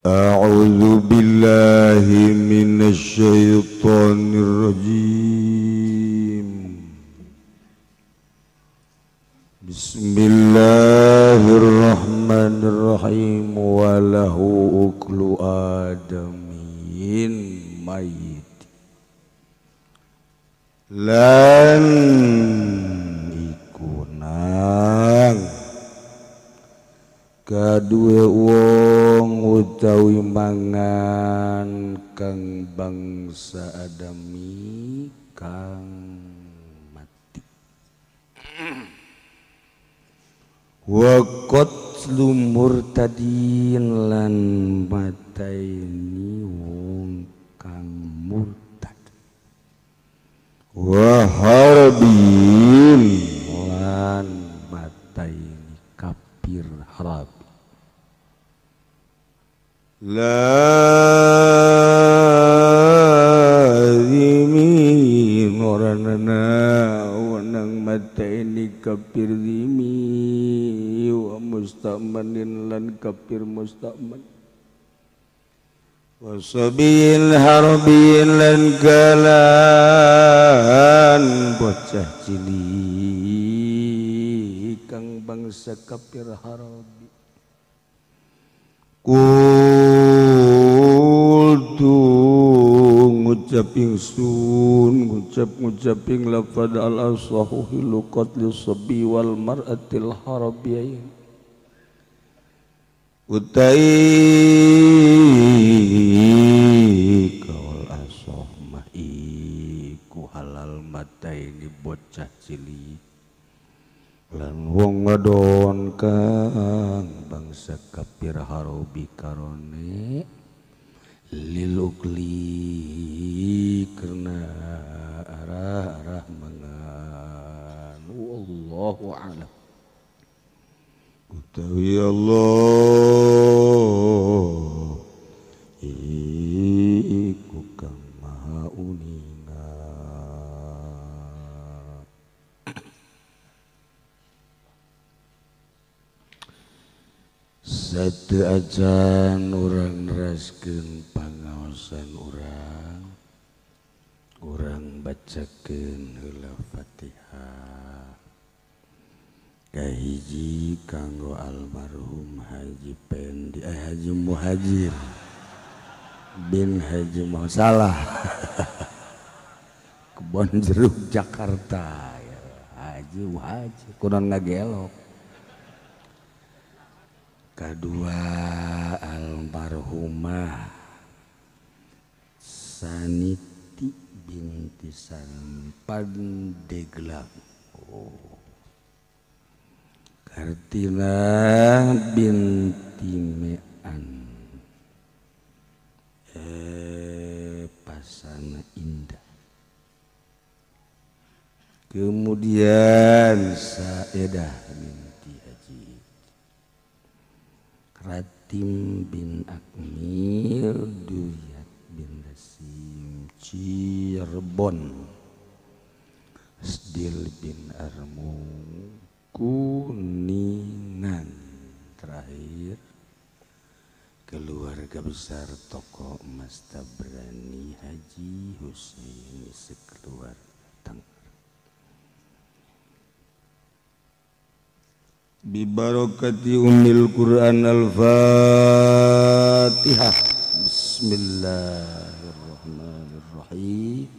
A'udzu billahi minasyaitonir rajim. Bismillahirrahmanirrahim. Walahu uklu adamin mayit lan iku nang kaduwe wong utawi mangan kang bangsa adami kang mati. Wa qatlu murtadin lan mataini wong kang murtad. Wa harbin lan mataini kafir harab. Lazimin oranana wanang mataini kafir zimi wa musta'manin lan kafir musta'man. Wa sabil harbin lan galan bocah cilik kang bangsa kafir harbi. Qultu ngucap ingsun ngucap ing lafadz al asahu hilu qatli sabi wal mar'atil harabiyain utai kaul asah mah iku halal mataini bocah cilik lan wong wadon kang bangsa kafir harobi karone lil ukli karena arah-arah mangan. Wallahu a'lam. Utawi Allah iku kang maha uninga. Satu ajan urang neraskeun pangaosan urang, urang bacakeun heula Fatihah. Kahiji kanggo almarhum Haji Pendi, Haji Muhajir bin Haji Muhasalah Kebon Jeruk Jakarta ya, Haji Muhajir kunon ngagelok. Kedua almarhumah Saniti binti Pandeglang. Oh. Kartina binti Mean. Pasana Indah. Kemudian Saedah binti Haji Ratim bin Akmil Duyat bin Rasim Cirebon Sdil bin Armu Kuningan. Terakhir keluarga besar tokoh Mas Tabrani Haji Husaini sekeluarga Tangerang. Bibarakati ummil Quran al-Fatihah. Bismillahirrahmanirrahim.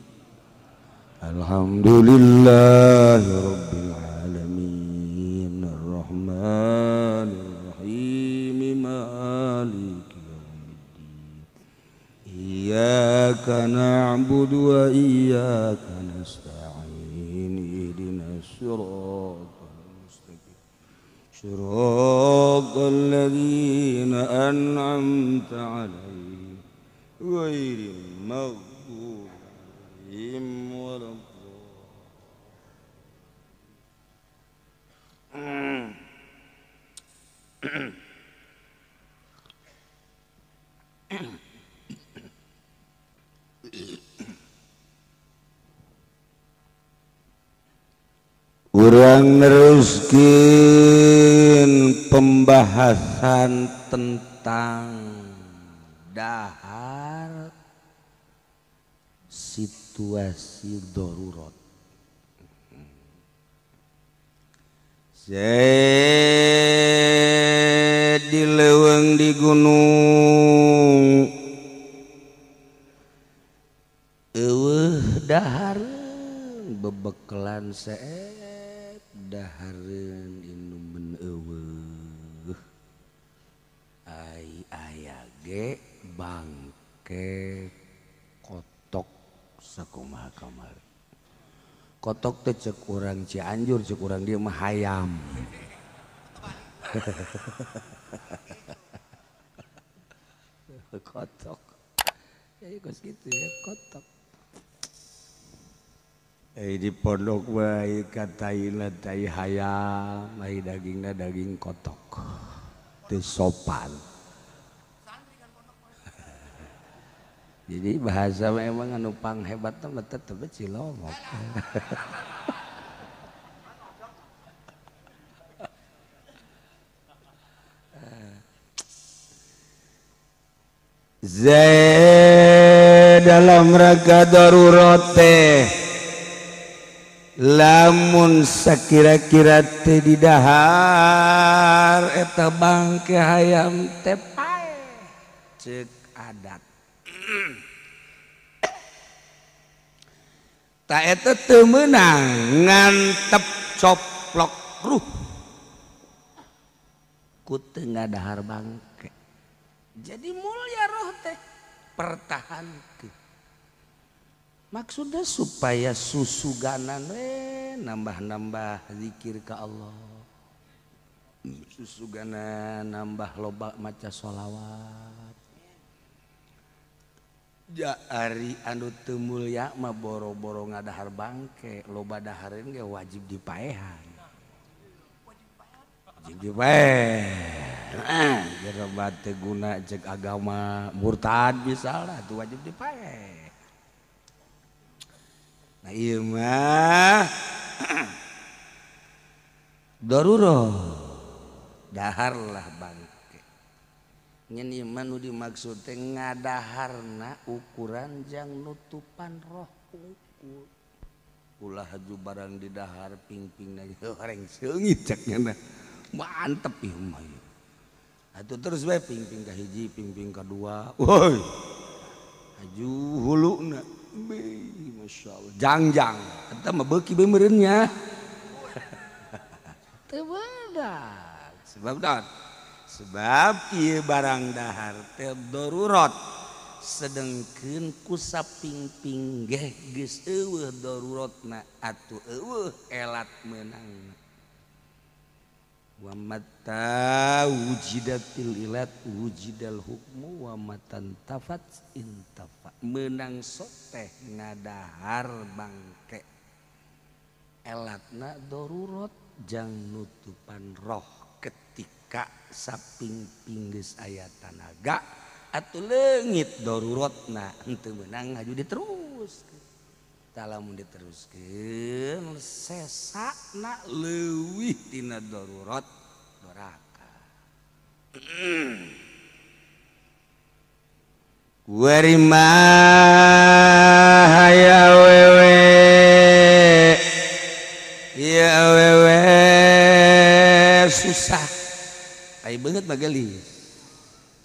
Alhamdulillahi rabbil alamin arrahmanir rahim maliki yaumiddin. Iyyaka na'budu wa iyyaka nasta'in. Ihdinas siratal صراط الذين أنعمت عليهم غير المغضوب عليهم ولا الضالين. Urang neruskeun pembahasan tentang Dahar situasi darurat. Di leuweung di gunung eueuh dahareun bebekelan seep dahareun inumen eueuh ai aya ge bangke kotok sakumaha kamari kotok teh cek urang Cianjur cek urang dieu mah hayam. Kotok ya kos gitu ya kotok. Di pondok wae kataina tai hayam ai dagingna daging kotok teu sopan. Jadi bahasa memang anu panghebat mah tetep Cilongok. Zaid dalam rangka darurat teh lamun sakira-kira teh didahar eta bangke hayam teh paeh ceuk adat. Ta eta teu meunang ngantep coplok ruh ku teu ngadahar bangke. Jadi mulia roh teh pertahankeun. Maksudnya supaya susuganan we nambah-nambah zikir ka Allah. Susuganan nambah loba maca sholawat. Ja ari anu teu mulya mah boro-boro ngadahar bangke, loba dahareun ge wajib dipaehan. Wajib dipaehan. Jero teu guna cek agama murtad misalna tuh wajib dipaeh. Nah ieu mah darurat daharlah bangke. Nyen ieu mah nu dimaksud teh ngadaharna ukuran jang nutupan roh ukur. Ulah haju barang didahar ping-pingna horeng seungit cek nya. Mantep ieu mah. Atuh terus we ping-ping ka hiji, ping-ping ka dua. Woi. Haju huluna. Beuh, masyaallah. Jangjang. Eta mah beuki bae meureun nya. Teu beunang. Sebab naon? Sebab ieu barang dahar teh darurat. Sedengkeun ku saping-ping ge geus eueuh daruratna atuh eueuh elat meunangna. Wa mata wujidatil ilat wujidal hukmu wa matan tafat intafa. Menang soteh ngadahar bangke elatna darurat jang nutupan roh ketika saping pinggeus aya tanaga atuh leungit daruratna henteu meunang haju diteruskeun. Tah lamun diteruskeun sesana leuwih tina darurat doraka. Warima ya wewe ya wewe susah ai beungeut mah geulis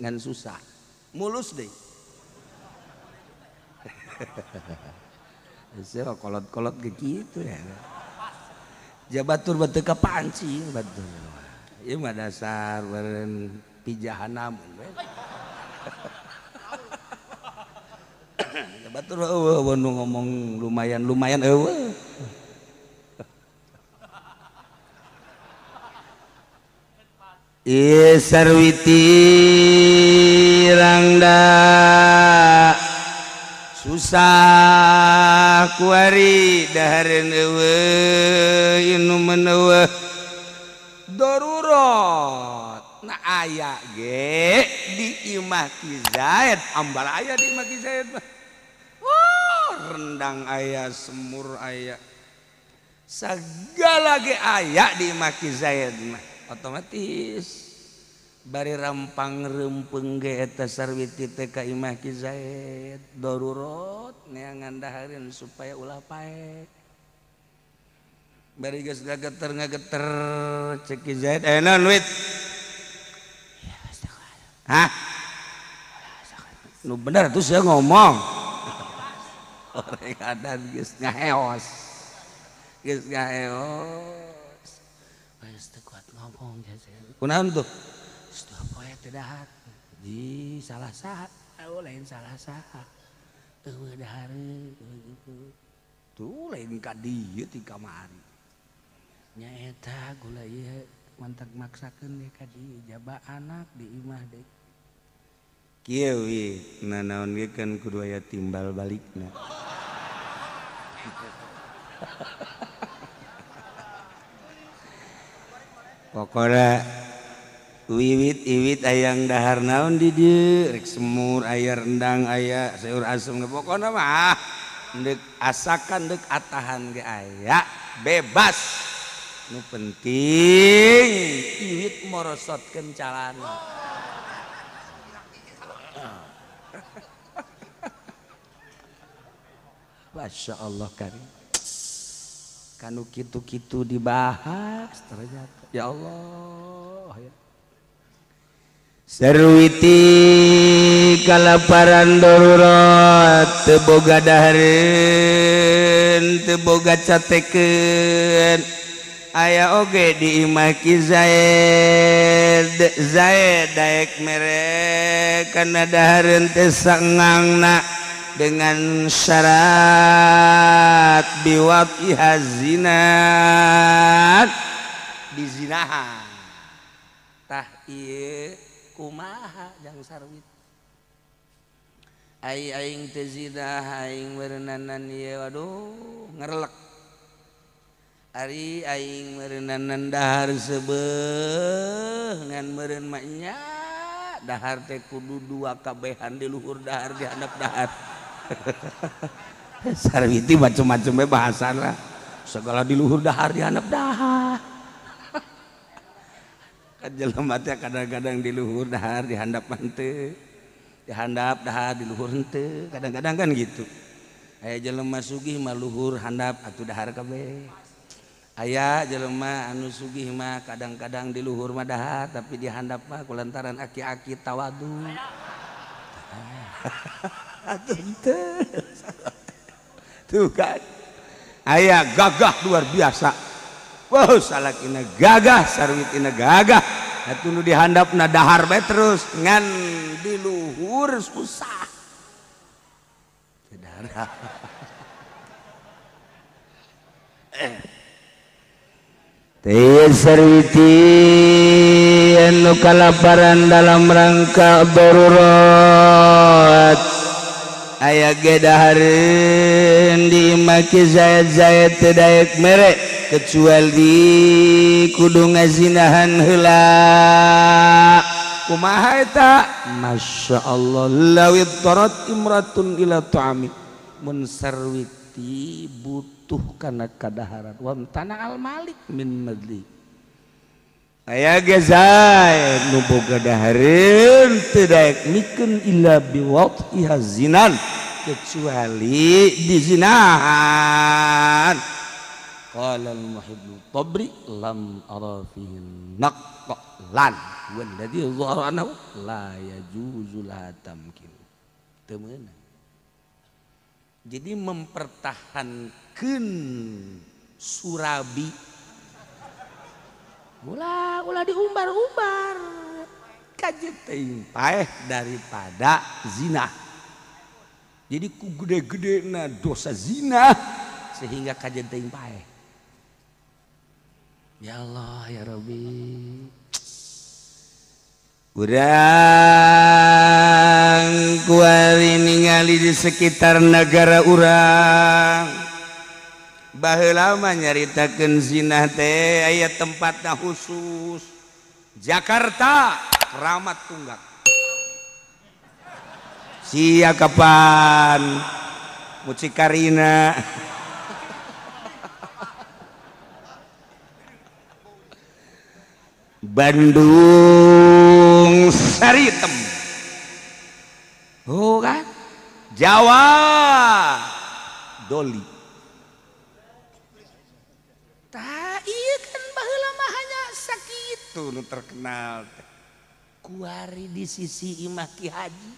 ngan susah mulus deui. Saya kolot-kolot gitu ya. Jabatur batu kapancing batur. Ieu mah dasar beureun pijahanam we. Batur eueuh nu ngomong lumayan-lumayan eueuh. Ieu sarwiti rangda susah kuari dahareun eueuh inuman eueuh darurat. Nah aya ge di imah Ki Zaid, ambal aya di imah Ki Zaid mah. Wah, rendang aya, semur aya, segala ge aya di imah Ki Zaid mah. Otomatis Bari rampang rempeng ge eta Sarwiti teh ka imah Ki Zaid darurat neangan dahareun supaya ulah pae. Bari geus ngageter-ngageter cek Ki Zaid, "Eh naon wit?" Hah? Nu bener tuh saya ngomong. Orang adan geus ngaheos. Geus ngaheos. Geus teu kuat ngomong jajan. Kunaon tuh? Geus dua poe teu dahar. Ji salah saha? Oh lain salah saha. Eueuh dahareun. Tuh lain ka dieu ti kamari. Nya eta gula ieu mantak maksakeun ge ka dieu jaba anak di imah deui. Kieu we nanaon ge kan kudu aya timbal balikna. Pokona wiwit iwit ayang dahar naon di dieu rek semur aya rendang aya sayur asem pokona mah deuk asakan deuk atahan ge aya bebas. Nu penting iwit morosotkeun calana. Masya Allah karim. Kanu kitu-kitu dibahas ternyata. Ya Allah ya. Sarwiti kalaparan darurat teu boga dahareun teu boga catekeun. Aya oge di imah Ki Zaid. Zaid daek mere kana dahareun teh sangangna dengan syarat biwatiha zinat dizinahan. Tah ieu kumaha jang Sarwit? Ai aing teu zinah aing meureunanan ieu waduh ngerelek. Ari aing meureunanan dahar seubeuh ngan meureun mah nya dahar teh kudu dua kabehan di luhur dahar di handap dahar. Sarwiti macem-macem we bahasana segala di luhur dahar di handap dahar. Kan jelema teh kadang-kadang di luhur dahar di handap henteu, di handap dahar di luhur henteu, kadang-kadang kan gitu. Aya jelema sugih mah luhur handap atuh dahar kabeh. Aya jelema anu sugih mah kadang-kadang di luhur mah dahar tapi di handap mah kulantaran aki-aki tawadu. Atuh henteu. Tuh kan. Aya gagah luar biasa. Wow, salakina gagah, sarwitina gagah. Atuh nu di handapna dahar bae terus ngan di luhur susah. Teu dahar. Teh Sarwiti anu kalaparan dalam rangka darurat aya ge dahareun di imah Ki Zaid. Zaid teu daek mere kecuali kudu ngazinahan heula. Kumaha eta? Masya Allah lawit tarat imratun ila ta'ami. Mun Sarwiti butuh kana kadaharan wamtana al malik min madli. Aya ge Zaid nu boga dahareun teu daek mikeun illa biwatiha zinan kecuali dizinahan. Qala al-muhibbu tabri lam ara fihi naqlan walladhi dhahara annahu la yajuzu la tamkin. Teu meunang. Jadi mempertahankan surabi ulah ulah diumbar-umbar kajeun teuing paeh daripada zina. Jadi ku gede-gedena dosa zina sehingga kajeun teuing paeh. Ya Allah ya Rabbi. Urang kuari ningali di sekitar negara urang. Baheula mah nyaritakeun zina teh aya tempatna khusus. Jakarta Kramat Tunggak. Sia kapan Mucikarina. Bandung Jawa Doli. Tah iya kan baheula mah hanya sakitu nu terkenal teh. Kuari di sisi imah Ki Haji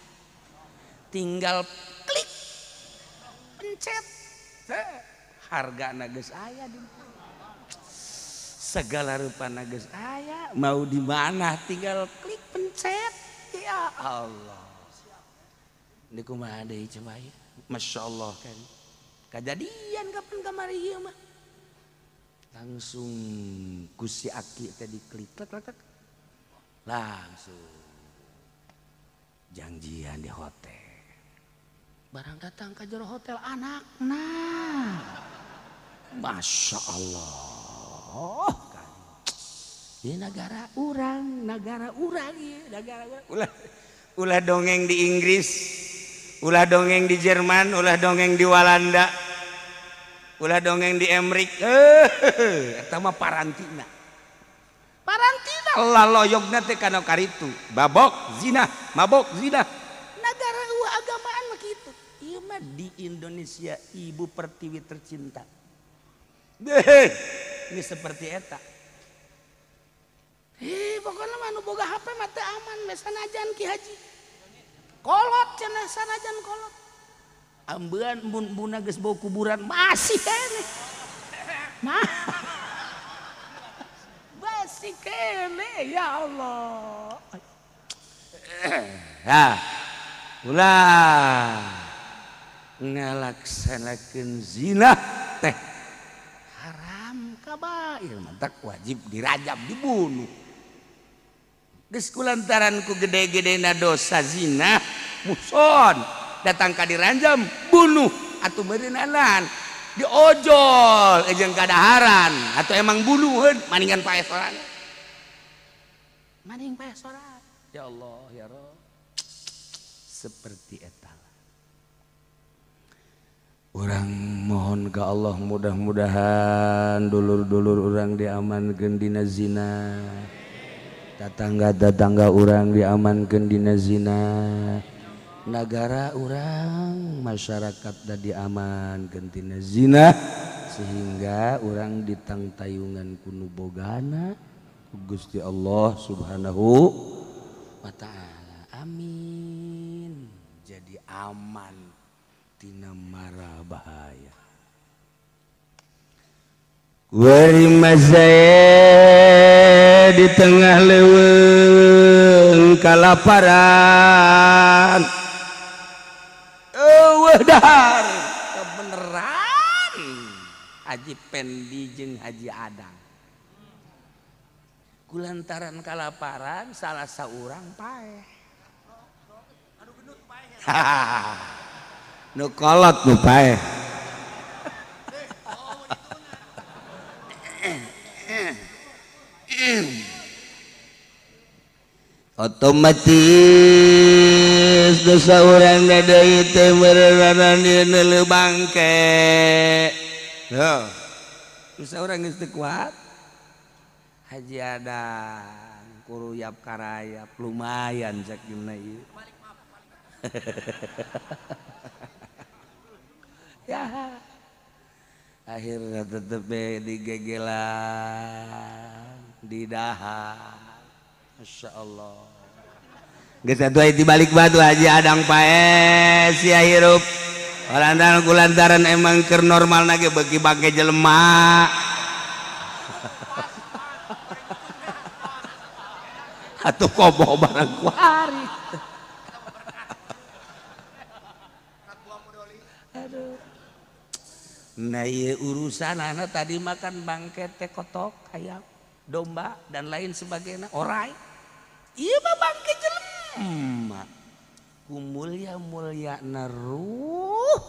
tinggal klik pencet hargana geus aya di segala rupana geus aya, mau di mana tinggal klik pencet. Ya Allah, ini kumaha deui coba ya. Masya Allah kan kejadian kapan kamari ieu mah langsung ku si aki teh diklik klek klek langsung janjian di hotel. Barang datang ke jero hotel anakna, Masya Allah kan. Ini negara urang ieu, negara urang. Ulah dongeng di Inggris, ulah dongeng di Jerman, ulah dongeng di Walanda, ulah dongeng di Emrik. Eta mah parantina. Parantina laloyogna teh kana karitu. Babok zina, mabok zina. Negara eueuh agamaan mah kitu. Ieu mah di Indonesia ibu pertiwi tercinta. Ini seperti eta. Pokoknya mah nu boga HP mah teu aman, we sanajan Ki Haji. Kolot cenah sanajan kolot. Ambean embun-embunna geus bau kuburan masih keneh. Masih keneh ya Allah. Nah, ulah ngalaksanakeun zina teh haram kabair, mantak wajib dirajam dibunuh. Geus kulantaran ku gede-gedena dosa zina muson datang ka diranjam bunuh atuh meureunana diojol jeung kadaharan atau emang bunuheun maningan paeh sorangan, maning paeh sorangan. Ya Allah ya Rabb, seperti eta urang mohon ke Allah mudah-mudahan dulur-dulur urang diamankeun dina zina, tetangga-tetangga urang diamankeun dina zina, nagara urang masyarakat da diamankeun tina zina, sehingga urang ditangtayungan ku nu bogana ku Gusti Allah Subhanahu wa ta'ala. Amin. Jadi aman tina mara bahaya. Wari mazae di tengah leuweung kalaparan. Eueuh dahar kebeneran Haji Pendi jeung Haji Adang. Kulantaran kalaparan salah saurang paeh. Nu kolot nu paeh. Otomatis dosa urang deui teh meureunana neuleuh bangke. Heuh. Dosa urang geus teu kuat. Haji Adang kuruyap karayap lumayan sakeuna ieu. Ya. Akhirnya tetep digegelan, didahar. Masya Allah. Geus atuh dibalik batu Haji Adang paeh sia hirup. Lantaran kulantaran emang keur normalna ge beuki bangke jelema. Atuh kobo barang kuari. Aduh. Nah ieu urusanana tadi makan bangke teh kotok ayam, domba dan lain sebagainya orai. Ieu mah bangke jelema. Ku mulia-muliana ruh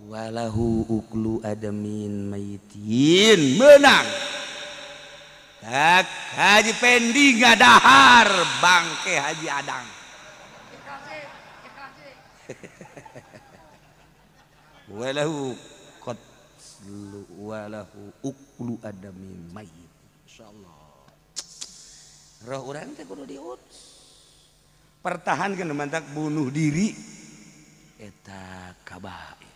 walahu uklu adamin mayitin menang. Tak Haji Pendi ngadahar bangke Haji Adang. Walahu qatlu walahu uklu adamin mayit. Insyaallah. Roh urang teh kudu diutus. Pertahankan mantak bunuh diri. Eta kabair.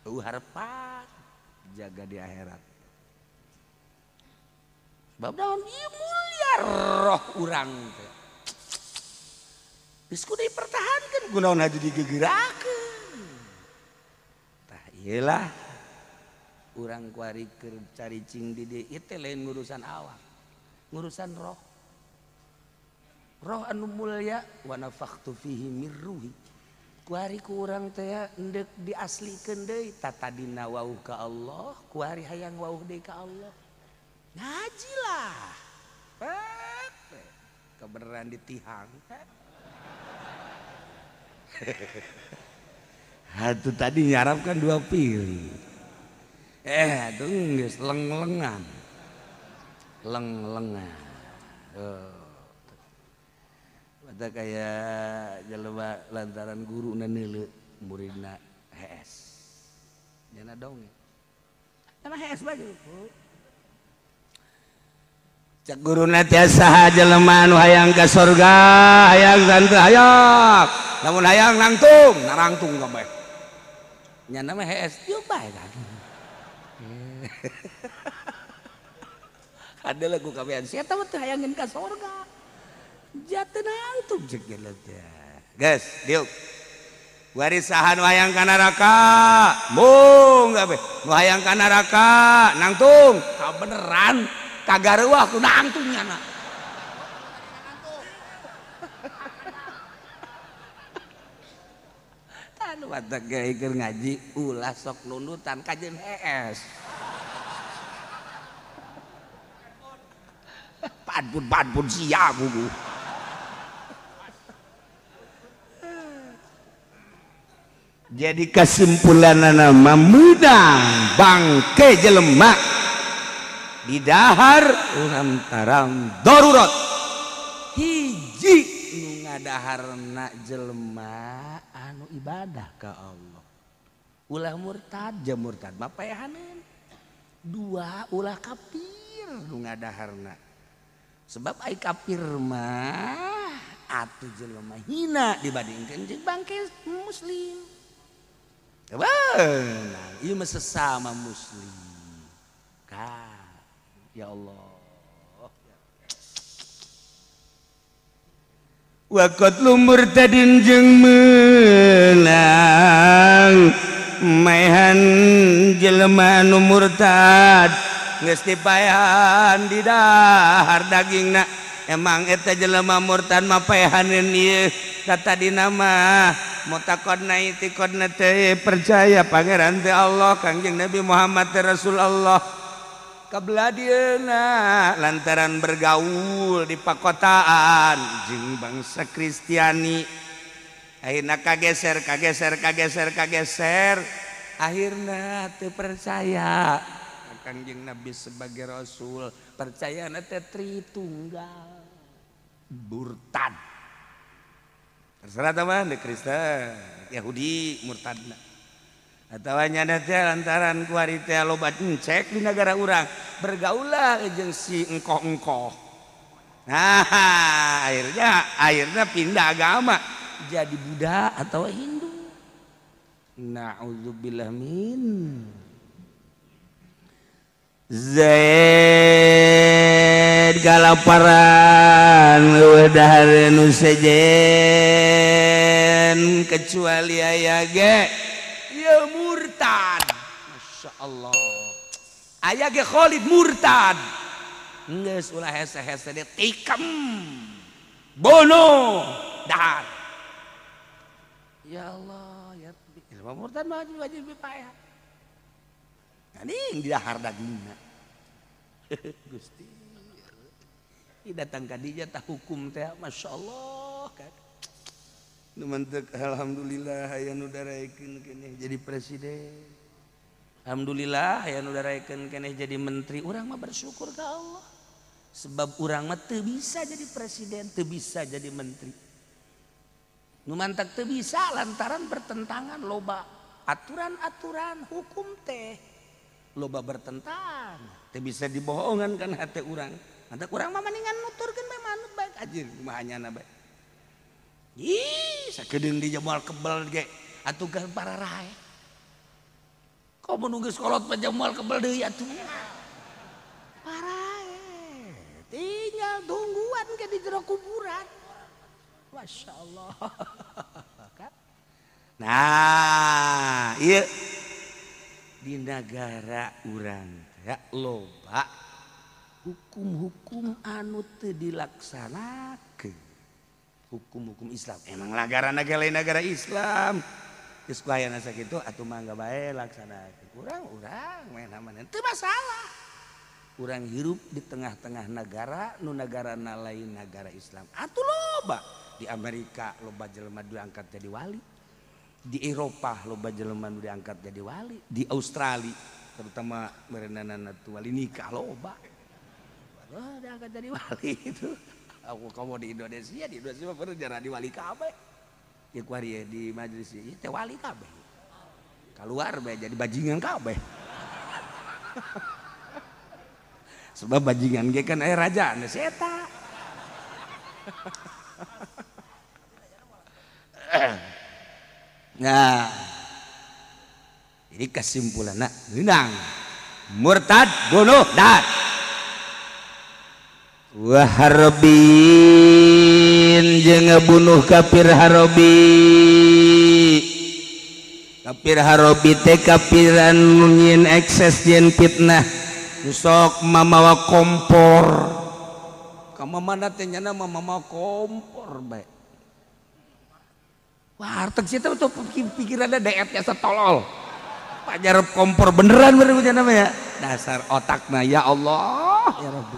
Eueuh harapan jaga di akhirat. Sebab naon ieu mulia roh urang teh. Geus kudu dipertahankeun kunaon haji digegerakeun. Tah ieu lah urang kuari keur caricing di dieu ieu teh lain ngurusan awak, ngurusan roh. Roh anu mulia wa nafakhtu fihi mir ruhi. Kuari ku urang teh endek diaslikeun deui tatadina wauh ka Allah, kuari hayang wauh deui ka Allah. Ngajilah. Kebenaran ditihang. Hatu tadi nyarapkan dua piring. Itu geus leng-lengan. Leng-lengan. Mata kayak jelema lantaran guru na neuleu muridna HS. Nyana dongeng. Nyana HS baju. Cek guruna teh saha jelema nu hayang ka surga, hayang tante hayang. Lamun hayang nangtung, narangtung kabeh. Nyana mah HS ieu bae kan. Ada lagu kabehan sia teh mah teu hayangeun ka surga. Jatuh nangtung cek geuleuh teh. Geus, diuk. Warisahan hayang ka neraka, mung kabeh. Nu hayang ka neraka, nangtung. Kabeneran kagareuah ku nangtung nyana. Anu batak ge keur ngaji ulah sok nundutan kajeun hees. Padpun-padpun sia bubu. Jadi kesimpulanana meunang bangke jelema didahar lantaran darurat. Hiji nu ngadaharna jelema anu ibadah ka Allah. Ulah murtad, ja murtad mah paehaneun. Dua ulah kafir nu ngadaharna. Sebab ai kafir mah atuh jelema hina dibandingkeun jeung bangke muslim. Benar, ieu mah sesama muslim. Ka, ya Allah. Wa qatlu murtadin jeung meunang maehan jelema nu murtad geus dipaehan di dahar dagingna. Emang eta jelema murtad mah paehaneun ieu katadina mah mutakadna itiqadna teh percaya pangeran teh Allah Kangjeng Nabi Muhammad teh Rasul Allah. Kabeladieuna lantaran bergaul di pakotaan jeung bangsa Kristiani akhirna kageser kageser kageser kageser akhirna teu percaya Kangjeng Nabi sebagai rasul, percayana teh Tritunggal. Murtad. Terserah teman, Kristen, Yahudi, murtadna. Atawa nyana teh lantaran kuari teh loba encek di negara urang, bergaulah jeung si engkoh-engkoh. Nah, akhirnya pindah agama jadi Buddha atau Hindu. Na'udzubillah min Zaid kalaparan dahar nu sejen kecuali aya ge ya murtad. Masya Allah aya ge Khalid murtad geus ulah hese-hese dia tikam bunuh dahar. Ya Allah ya murtad mah wajib dipaehan. Anjing didahar dagingna. Gusti datang ka dinya tah hukum teh Masya Allah kan. Nu mantek alhamdulillah aya nu daraekeun keneh jadi presiden. Alhamdulillah aya nu daraekeun keneh jadi menteri. Urang mah bersyukur ka Allah. Sebab urang mah teu bisa jadi presiden, teu bisa jadi menteri. Nu mantek teu bisa lantaran bertentangan loba aturan-aturan hukum teh. Loba bertentang, teu bisa dibohongan kan hati urang. Mantap urang mah mendingan nuturkeun bae manut bae anjir kumaha nyana bae. Ih, sakedeung di jemal kebel ge. Atuh kan para rae. Kok menunggu sekolot panjang moal kebel deui atuh. Parae. Tinggal tungguan ke di jero kuburan. Masya Allah. Nah, iya di negara urang ya loba hukum-hukum anu teu dilaksanakeun. Hukum-hukum Islam. Emang negara lain negara Islam. Geus ku aya sakitu atuh mangga bae laksanakeun. Urang-urang main-main teu masalah. Urang hirup di tengah-tengah negara nu nagarana lain negara Islam. Atuh loba di Amerika loba jelema diangkat jadi wali. Di Eropa loba jelema nu diangkat jadi wali, di Australia terutama merenanana tu wali nikah loba. Oh, diangkat jadi wali itu. Aku kamu di Indonesia mah pernah jadi wali kabeh. Ya kuari di majelis ieu teh wali kabeh. Keluar bae jadi bajingan kabeh. Sebab bajingan ge kan aya raja anu si eta. Nah, jadi kesimpulannya menang murtad bunuh dan waharbin jeung ngebunuh kafir harobi. Kafir harobi teh kafiran nyin ekses jeung fitnah sok mamawa kompor. Ka mana teh nyana mamawa kompor bae. Wah, harteg sih tuh pikirannya deetnya setolol. Pajar kompor beneran bener namanya. Dasar otakna ya Allah, ya Rabbi.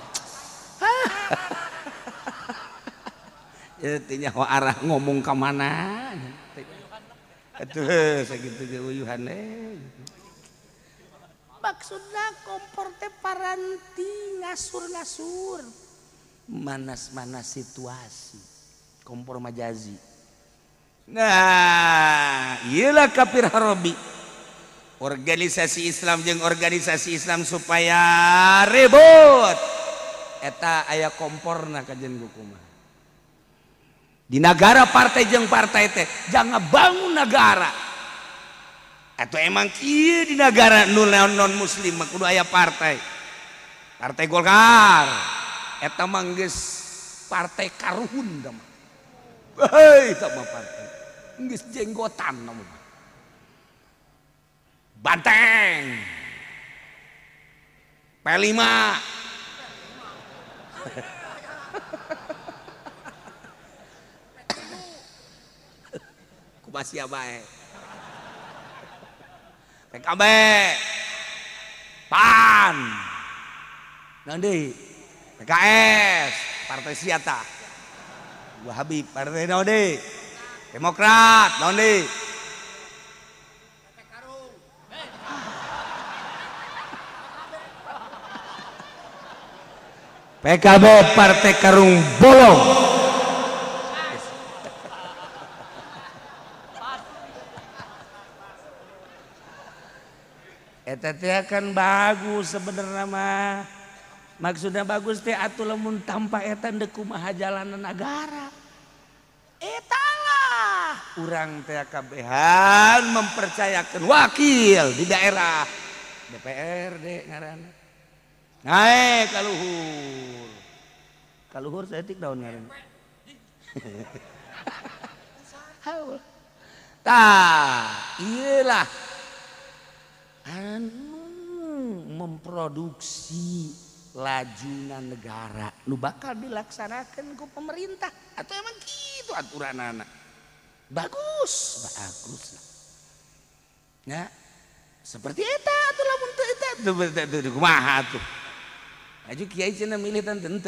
Ya teh nyaho arah ngomong ka mana. Atuh sakitu ge uyuhan eh. Maksudna kompor teh paranti ngasur-ngasur. Manas-manas situasi. Kompor majazi. Nah, iyalah kafir harobi. Organisasi Islam jeung organisasi Islam supaya ribut. Eta aya komporna kajen kumaha. Di negara partai jeung partai teh jangan bangun negara. Atau emang kieu di negara nu non muslim mah kudu aya partai. Partai Golkar. Eta mah geus partai karuhun da mah. Hei, eta mah partai. Geus jenggotan mah. Banteng. P5. Kumaha bae. PKB. PAN. Naon deui? PKS, Partai Siata. Wahabi, partai naon deui? Demokrat, naon deui? PKB Partai Karung Bolong. Eta teh kan bagus sebenarnya mah. Maksudnya bagus teh atuh lamun tanpa eta deuk kumaha jalanan negara. Eta lah urang teh kabehan mempercayakan wakil di daerah DPRD ngaranna. Naik kaluhur. Kaluhur saeutik daun ngaranna. Tah, iyalah anu memproduksi lajuna negara nu bakal dilaksanakan ku pemerintah atau emang gitu aturanana. Bagus, bagus lah. Ya, seperti eta atuh lamun teu eta teu kumaha atuh. Aju kiai cenah milih tentang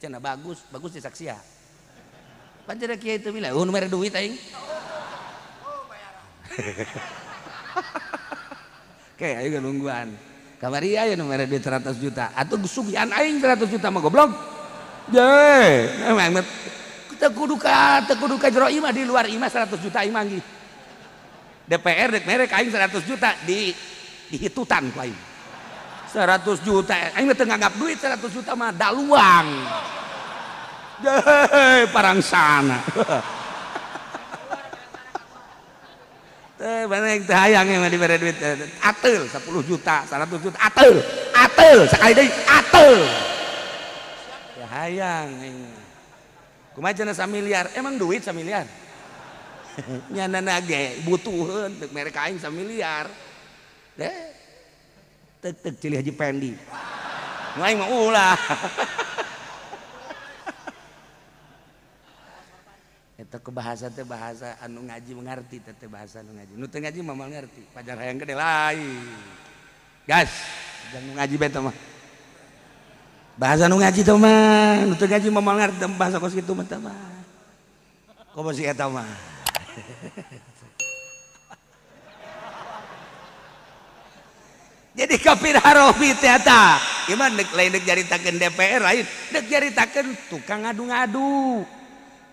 cenah bagus, bagus di saksia. Pan cenah kiai teu milih, nu mere duit aing. Oke, ayo nungguan. Kamari aya nu mere duit 100 juta. Atuh sugihan aing 100 juta mah goblok. Ye, memang teu kudu ka jero imah, di luar imah 100 juta aing manggih. DPR dek mere ka aing 100 juta di dihitutan ku aing. 100 juta aing teu nganggap duit 100 juta mah daluang. Ye, parangsana. Teh mana yang teu hayang mah dibere duit ateul 10 juta, 100 juta ateul, ateul sakali deui ateul. Ya hayang aing. Kumaha cenah samiliar? Emang duit samiliar? Nyanana ge butuheun deuk mere ka aing samiliar. Deh. Tek-tek cilih Haji Pendi. Nu aing mah ulah. Eta ke bahasa teh bahasa anu ngaji mengerti teh bahasa anu ngaji. Nu teu ngaji mah moal ngerti. Pajar hayang gede lain. Gas, jangan ngaji bae teh mah. Bahasa nu ngaji teh mah, nu teu ngaji mah moal ngerti bahasa kos kitu mah teh mah. Komo si eta mah. Jadi kafir harofi teh eta. Ieu mah deuk lain deuk nyaritakeun DPR lain, deuk nyaritakeun tukang ngadu-ngadu.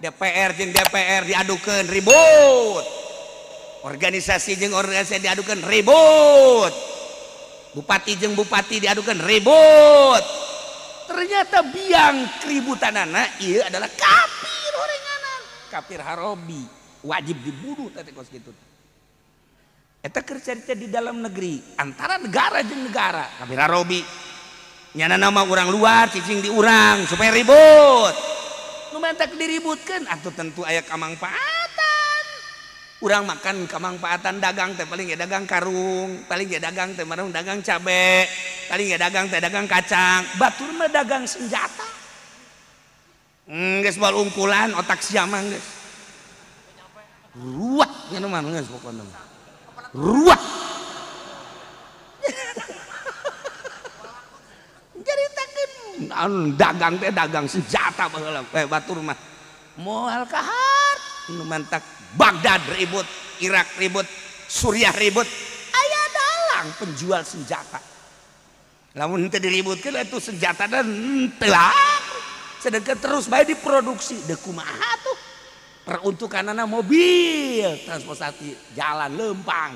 DPR jeung DPR diadukeun ribut. Organisasi jeung organisasi diadukeun ribut. Bupati jeung bupati diadukeun ribut. Ternyata biang keributanana ieu adalah kafir orenganan. Kafir harobi wajib dibunuh teh kos kitu. Eta keur carita di dalam negeri antara negara jeung negara kafir harobi. Nyana nama urang luar cicing di urang supaya ribut. Nu mantak diributkeun atuh tentu aya kamangpaatan. Urang makan kamangpaatan dagang teh paling ge dagang karung, paling ge dagang teh marung dagang cabe, paling ge dagang teh dagang kacang, batur mah dagang senjata. Geus moal ungkulan otak sia mah geus. Ruwet nya mah geus pokona mah. Ruwet. Anu dagang teh dagang senjata baheula batur mah moal kahar nu mantak Baghdad ribut, Irak ribut, Suriah ribut, aya dalang penjual senjata. Lamun henteu diributkeun atuh senjata dan teu laku. Sedangkan terus bae diproduksi deuk kumaha tuh peruntukanana mobil transportasi jalan lempang.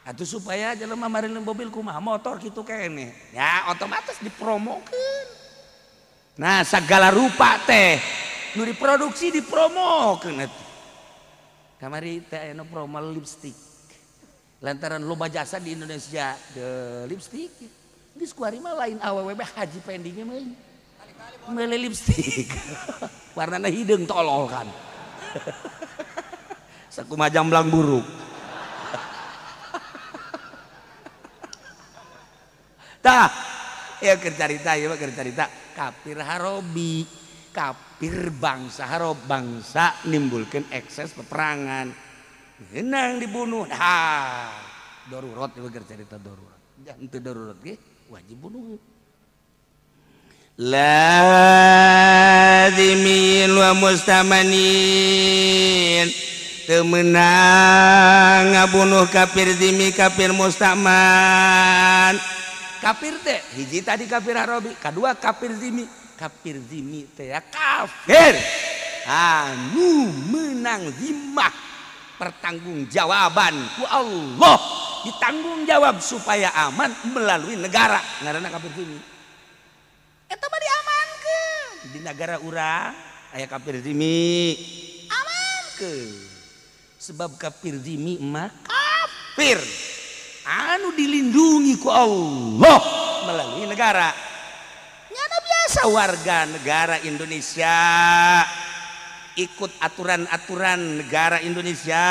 Atuh supaya jelema mareun mobil kumaha motor kitu keneh. Ya otomatis dipromokeun. Nah segala rupa teh nu diproduksi dipromokeun atuh. Kamari teh aya nu promo lipstik. Lantaran loba jasa di Indonesia de lipstik. Geus kuari mah lain awewe bae Haji Pendi ge meuli. Meuli lipstik. Warnana hideung tolol kan. Sakumaha jamblang buruk. Tah, ya keur carita ieu mah keur carita kafir harobi, kafir bangsa harob bangsa nimbulkeun ekses peperangan. Menang dibunuh. Nah, darurat ieu keur carita darurat. Jangan teu darurat ge wajib bunuh. Lazimin wa mustamanin. Teu meunang ngabunuh kafir zimi kafir mustaman. Kafir teh hiji tadi kafir harobi, kedua kafir zimi. Kafir zimi teh ya kafir anu menang zimah pertanggungjawaban ku Allah, ditanggung jawab supaya aman melalui negara ngaranna kafir zimi. Eta mah diamankeun di negara urang aya kafir zimi amankeun sebab kafir zimi mah kafir anu dilindungi ku Allah melalui negara. Nyana biasa warga negara Indonesia ikut aturan-aturan negara Indonesia.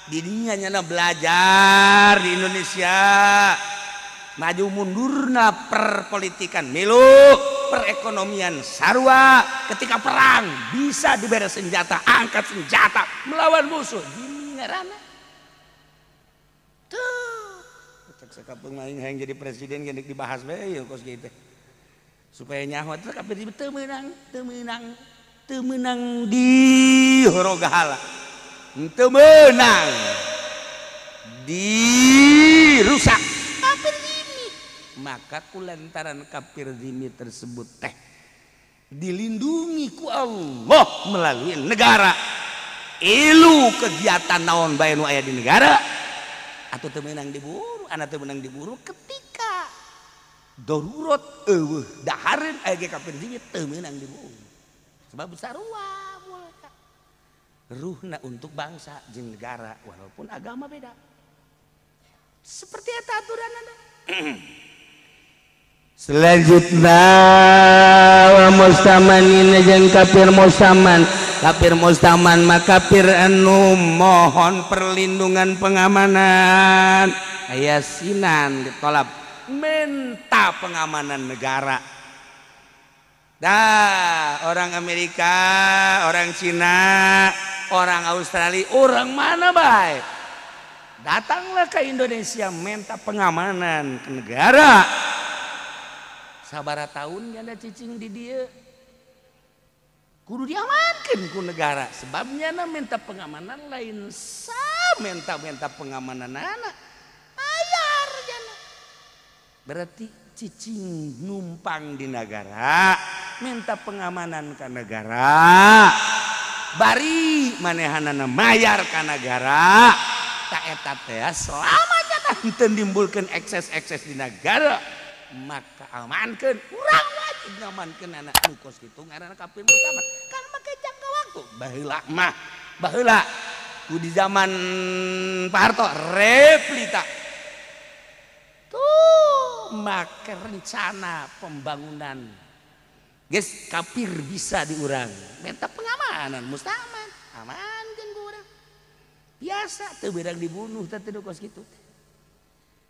Didinya nyana belajar di Indonesia. Maju mundurna perpolitikan milu, perekonomian sarua. Ketika perang bisa diberi senjata, angkat senjata melawan musuh. Gini ngaranna. Tuh, sakapeung aing hayang jadi presiden geus dibahas bae ieu kos kieu teh. Supaya nyaho teh kafir teu meunang, teu meunang, teu meunang di horogahala. Teu meunang dirusak kafir zimi. Maka kulantaran kafir zimi tersebut teh dilindungi ku Allah melalui negara. Ilu kegiatan naon bae nu aya di negara atau teu meunang diburu, anak teu meunang diburu ketika darurat eueuh dahareun aya ge kafir zimi teu meunang diburu. Sebab sarua mulka. Ruhna untuk bangsa jeung negara walaupun agama beda. Seperti eta aturanana. Selanjutnya wa mustamanin jeung kafir mustaman. Kafir mustaman mah kafir anu mohon perlindungan pengamanan. Aya sinan ditolak minta pengamanan negara. Dah orang Amerika, orang Cina, orang Australia, orang mana baik datanglah ke Indonesia minta pengamanan ke negara. Sabara tahun nyana cicing di dia kudu diamankan ku negara, sebabnya na minta pengamanan lain sa minta pengamanan anak bayar jana. Berarti cicing numpang di negara minta pengamanan ke negara, bari manehanana mayar ka negara, tak eta teh selamanya henteu nimbulkeun ekses-ekses di negara, maka amankeun urang wajib ngamankeun anak nu kos kitu ngaranna kafir mutaman kan make jangka waktu. Baheula mah baheula ku di zaman Pak Harto replita tuh make rencana pembangunan geus kafir bisa diurang minta pengamanan mustaman amankeun ku urang biasa teu beurang dibunuh teh teu kos kitu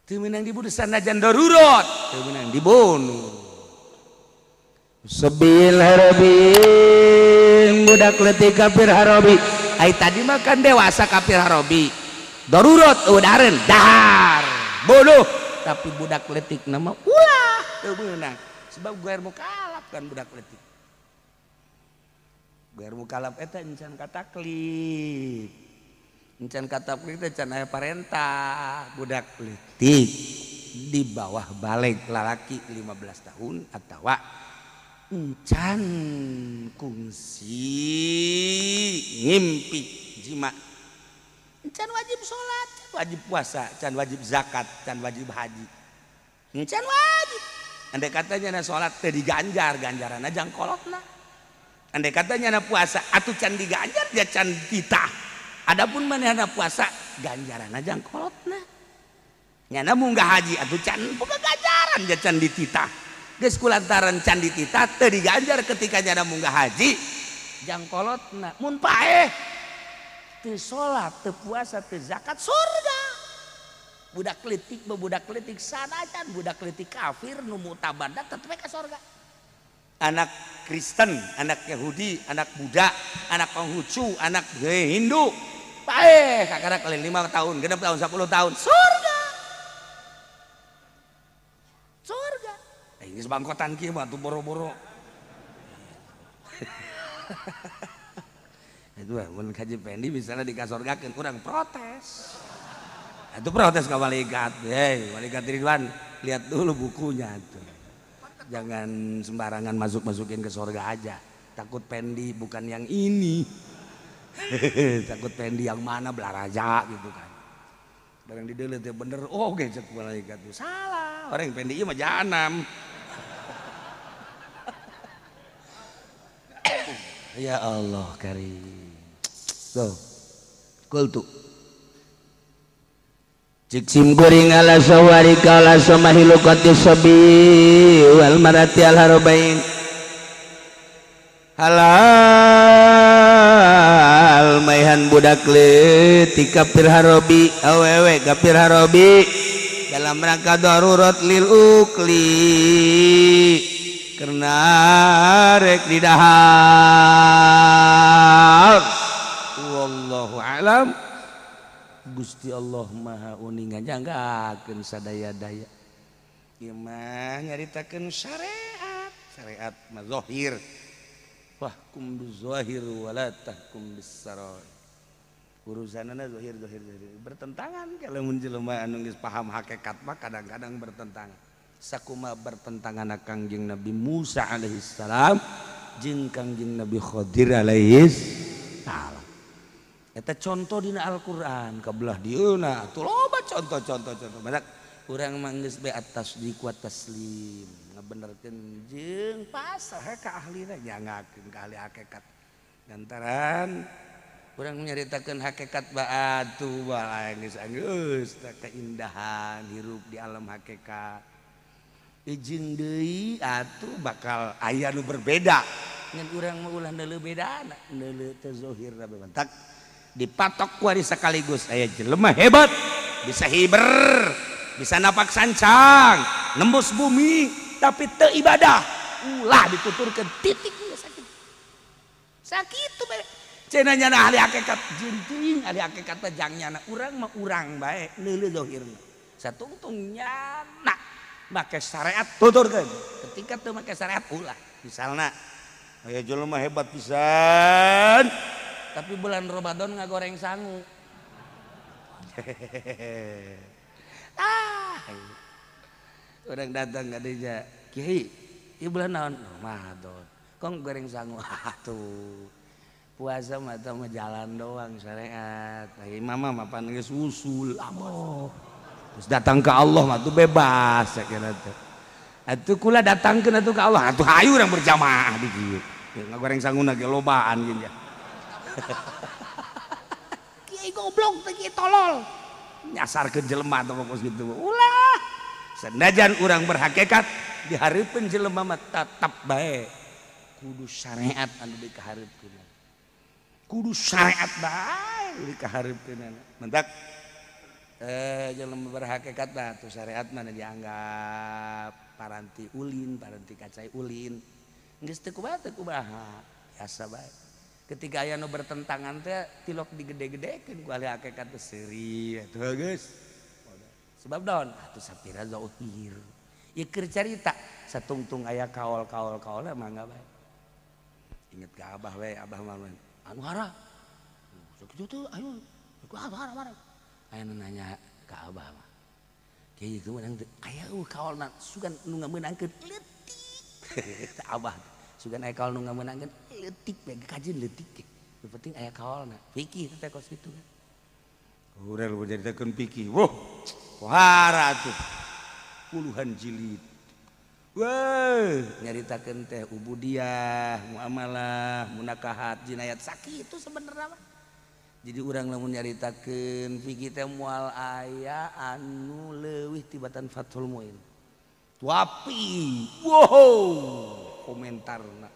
teu meunang dibunuh sanajan darurat teu meunang dibunuh. Sebil harabi budak leutik kafir harabi ai tadi mah kan dewasa kafir harabi darurat udareun dahar bunuh, tapi budak leutik nama ulah teu meunang sebab guer mukalaf kan budak leutik. Guer mukalaf eta encan kataklif. Encan kataklif teh can aya parentah. Budak leutik di bawah balig lalaki 15 tahun atawa encan kungsi ngimpi jima. Encan wajib salat, can wajib puasa, can wajib zakat, can wajib haji. Encan wajib. Andai katanya na salat teu diganjar, ganjaranna jang kolotna. Andai katanya na puasa atuh can diganjar dia can titah. Adapun manehna puasa ganjaranna jang kolotna. Nyana munggah haji atuh can boga ganjaran dia can dititah. Geus kulantaran can dititah teu diganjar ketika nyana munggah haji jang kolotna. Mun paeh teu salat, teu puasa, teu zakat surga. Budak leutik budak leutik sanajan budak leutik kafir nu mutabanda tetep ka surga. Anak Kristen, anak Yahudi, anak Buddha, anak Konghucu, anak Hindu paeh kakara kali 5 tahun, 6 tahun, 10 tahun surga. Surga. Eh geus bangkotan kieu mah atuh boro-boro. Itu mun Haji Pendi misalnya dikasorgakeun kurang protes. Itu protes ke malaikat. Hei, malaikat Ridwan, lihat dulu bukunya tuh. Jangan sembarangan masuk-masukin ke surga aja. Takut Pendi bukan yang ini. Takut Pendi yang mana belaraja gitu kan. Barang didelet ya bener, oh gecek malaikat tuh. Salah. Orang yang Pendi ieu mah jahanam. Ya Allah karim. Tuh. Kultu. Cik sim kuring ala sawari kala samahilukati sabi wal marati al harabain. Halal maihan budak leutik kafir harabi awewe kafir harabi dalam rangka darurat lil ukli karena rek didahar. Wallahu alam. Gusti Allah Maha uninga janggakeun sadaya-daya. Ieu mah nyaritakeun syariat, syariat mah zahir. Fahkum bizahir wala tahkum bissarai. Urusanana zahir zahir zahir bertentangan kalau mun jelema anu geus paham hakikat mah kadang-kadang bertentangan. Sakuma bertentangan Kangjeng Nabi Musa alaihi salam jeung Kangjeng Nabi Khadir alaihi salam. Eta contoh dina Al-Qur'an kabelah dieuna atuh loba contoh-contoh contoh. Badak urang mah geus bae atas di kuat taslim ngabenerkeun jeung pasrah ka ahlina nyangakeun ka ahli hakikat. Lantaran Urang nyaritakeun hakikat baatu bae geus geus keindahan hirup di alam hakikat. Ijing deui atuh bakal aya nu berbeda. Ngan urang mah ulah neuleuh bedana, neuleuh teh zahirna bae mantak dipatok ku ari sekaligus aya jelema hebat, bisa hiber, bisa napak sancang, nembus bumi tapi teu ibadah. Ulah dituturkeun titik sakit. Sakitu bae. Cenah nyana ahli hakikat jeung ahli hakikat teh jang nyana urang mah urang bae neuleuh zahirna. Satungtung nyana make syariat tuturkeun. Ketika teu make syariat ulah. Misalna aya jelema hebat pisan tapi bulan Ramadan ngagoreng sangu. Ah. Urang datang ka dinya, "Kiai, ieu bulan naon?" Ramadan. Kong goreng sangu. Atuh. Puasa mah teh mah jalan doang syariat. Ai mama mah pan geus usul. Amoh. Terus datang ke Allah mah tuh bebas sakira teh. Atuh kula datangkeun atuh ka Allah. Atuh hayu urang berjamaah di dieu. Ngagoreng sanguna ge lobaan gini. Kiai goblok teh kiai tolol. Nyasarkeun jelema teh pokos kitu. Ulah. Sanajan urang berhakikat dihareupeun jelema mah tetep bae kudu syariat anu dikahareupkeun. Kudu syariat bae dikahareupkeun. Mentak jelema berhakikat mah tuh syariat mana dianggap paranti ulin, paranti kacai ulin. Geus teu kumaha teu kumaha, biasa bae. Ketika aya nu bertentangan teh tilok digede-gedekeun ku ahli hakikat teh seuri atuh geus. Sebab daun atuh sapira zahir. Ieu keur carita satungtung aya kaol-kaol kaolna mangga bae. Inget ka abah we, abah mah anu hara. Sakitu teh ayo hara hara. Aya nu nanya ka abah mah. Kieu ieu meunang teu? Aya eueuh kaolna sugan nu ngameunangkeun leutik. Abah sugan aya kaol nu ngameunangkeun leutik bae kajeun leutik ge. Nu penting aya kaolna. Fikih teh kos kitu kan. Urang nyaritakeun fikih. Wah, pohara atuh. Puluhan jilid. Wah, nyaritakeun teh ubudiyah, muamalah, munakahat, jinayat sakitu sebenarnya mah. Jadi urang lamun nyaritakeun fikih teh moal aya anu leuwih tibatan Fathul Muin. Tuapi. Wow, komentarna.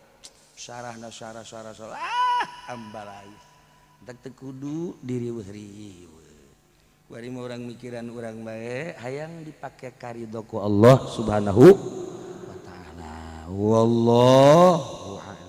Syarahna syarah syarah syarah. Ah, ambalai. Entak teu kudu diriweuh-riweuh. Kuari mah urang mikiran urang bae hayang dipake karidho ku Allah Subhanahu wa taala. Wallahu a'lam.